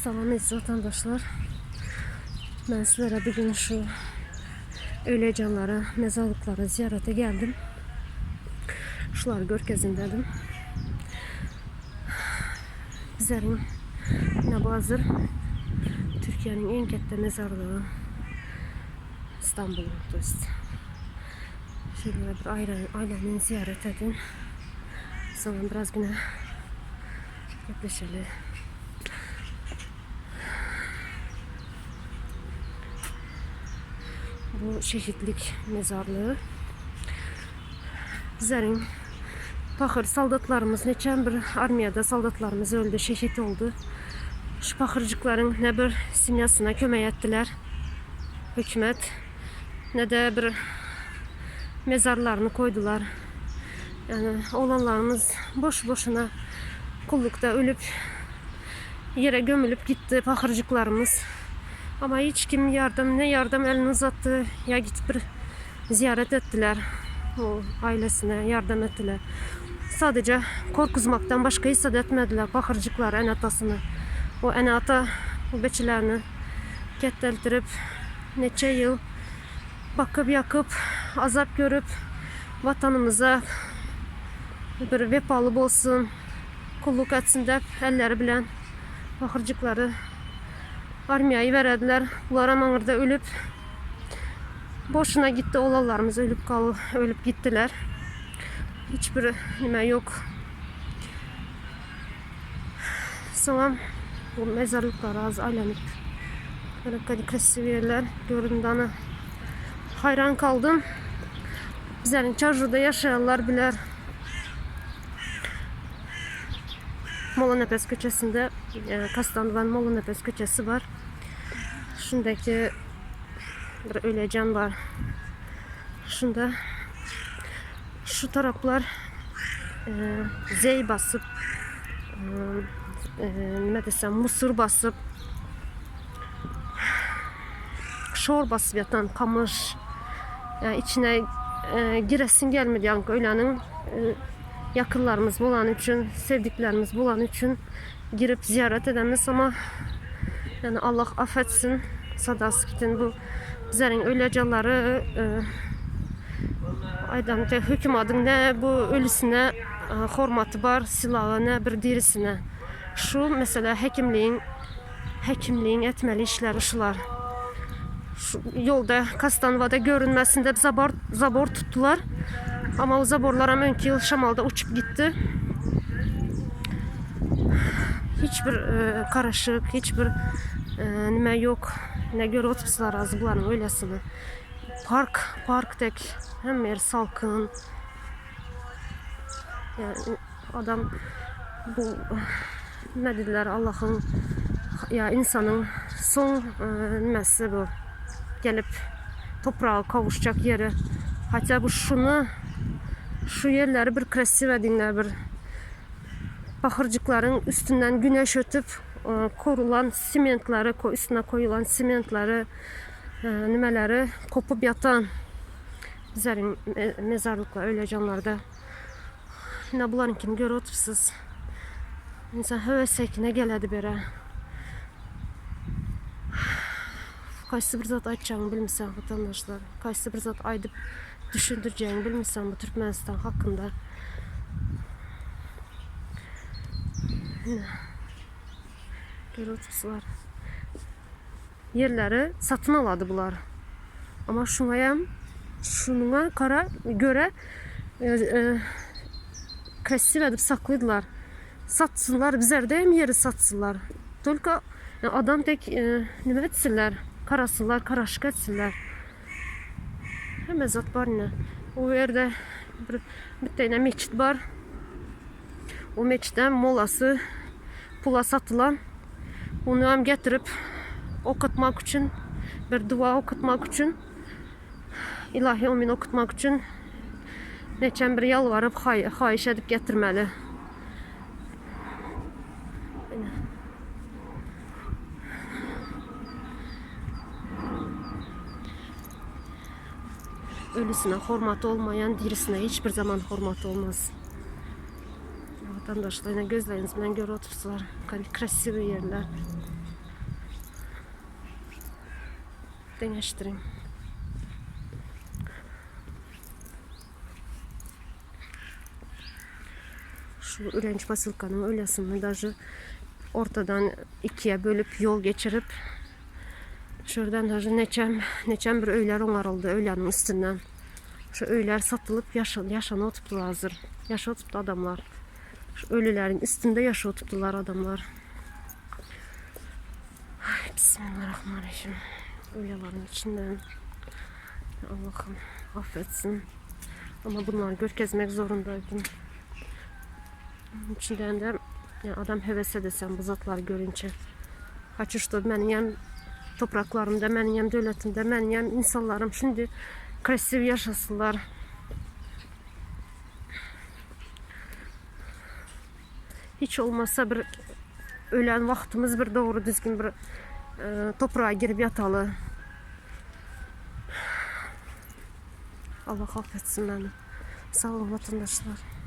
Salam eziz vatandaşlar. Ben sizlere bugün şu ölecanlara, mezarlıklara ziyarete geldim. Şuları görkezin dedim. Bizlerin ne bu hazır Türkiye'nin en katta mezarlığı İstanbul'un to есть. Şöyle bir aile, ailenin ziyaret edin. Sonra biraz güne gepleşeli. Bu şehitlik mezarlığı. Bizlerin paxır soldatlarımız neçen bir armiyada soldatlarımız öldü, şehit oldu. Şu paxırcıkların ne bir simyasına kömək ettiler hükümet ne de bir mezarlarını koydular. Yani olanlarımız boş boşuna kullukta ölüp yere gömülüp gitti paxırcıklarımız. Ama hiç kim yardım ne yardım elini uzattı ya gidip bir ziyaret ettiler. O ailesine yardım ettiler. Sadece korkuzmaktan başka hissed etmediler paxırcıklar ene atasını. O ene ata bu beçilerini ketteltirip neçe yıl bakıp yakıp azap görüp vatanımıza bir vefalı olsun, kulluk etsin dep elleri bilen paxırcıkları armiyayı verediler. Bunlar amanırda ölüp boşuna gitti olanlarımız ölüp kal ölüp gittiler. Hiçbir nime yok. Sonra bu mezarlıklar az aylanıp böyle krasiv yerler gördüm dana hayran kaldım. Bizlerin Çarjur'da yaşayanlar biler. Mola Nefes köçesinde e, Kastandıvan Mola Nefes köçesi var. Şundaki bir ölecan var. Şunda şu taraflar e, zey basıp e, e, ne desem musur basıp şor basıp yatan kamış yani içine e, giresin gelmedi yani ölenin e, yakınlarımız bulan için sevdiklerimiz bulan için girip ziyaret edemiz ama yani Allah affetsin sadası gidin bu bizlerin ölecanları e, Aydam hükümadın ne bu ölüsüne e, hormatı var, silahı ne bir dirisine. Şu mesela hekimliğin hekimliğin etmeli işleri şular. Şu yolda Kastanvada görünmesinde zabor, zabor tuttular. Ama o zaborlar hemen yıl şamalda uçup gitti. Hiçbir e, karışık, hiçbir e, nime yok. Ne göre otobüsler razı buların öylesine. Park, park tek hem yer salkın. Yani adam bu ne dediler Allah'ın ya insanın son e, nimesi bu. Gelip toprağa kavuşacak yeri. Hatta bu şunu şu yerleri bir krasiv edinler bir bakırcıkların üstünden güneş ötüp e, korulan simentleri üstüne koyulan simentleri e, nimeleri kopup yatan bizlerin mezarlıklar öyle canlarda ne buların kim görü oturupsuz. İnsan hövesekine geledi bere. Qaysı bir zat aytacağını bilmirsən vatandaşlar. Qaysı bir zat aydıp düşündüreceğini bilmirsən bu Türkmenistan hakkında. Görü oturupsuzlar. Yerleri satın aladı bunlar. Ama şuna şununa kara göre e, e, krasiv edip saklıydılar. Satsınlar, bizler de hem yeri satsınlar. Только adam tek e, nime etsinler, karasınlar, karaşık etsinler. Hemen zat var ne. O yerde bir, bir tane meçit var. O meçitten molası pula satılan. Onu hem getirip okutmak için bir dua okutmak için ilahi omin okutmak için neçən bir yalvarıp hay xahiş edip getirmeli. Ölüsüne hormatı olmayan dirisine hiçbir zaman hormatı olmaz. Vatandaşlar yine gözleriniz bilen görü otursalar. Krasiv yerler. Deňeşdiriň. Şu Ürenç posylkanyň öýlesini daže ortadan ikiye bölüp ýol geçirip şuradan daže neçem neçem bir öýler oňaryldy öýleniň üstünden. Şu öýler satylyp ýaşan ýaşan otypdylar hazir. Ýaşap otypdy adamlar. Şu ölüleriň üstünde ýaşap otypdylar adamlar. Ay, Bismillahirrahmanirrahim. Ölülerin içinden. Allah'ım affetsin. Ama bunları görkezmek zorundaydım. İçinden de yani adam heves edesen bu zatları görünce. Haçışda benim hem topraklarımda, benim hem devletimde, benim hem insanlarım şimdi krasiv yaşasınlar. Hiç olmazsa bir ölen vaxtımız bir doğru düzgün bir e, toprağa girip yatalı. Allah affetsin beni. Sağ olun vatandaşlar.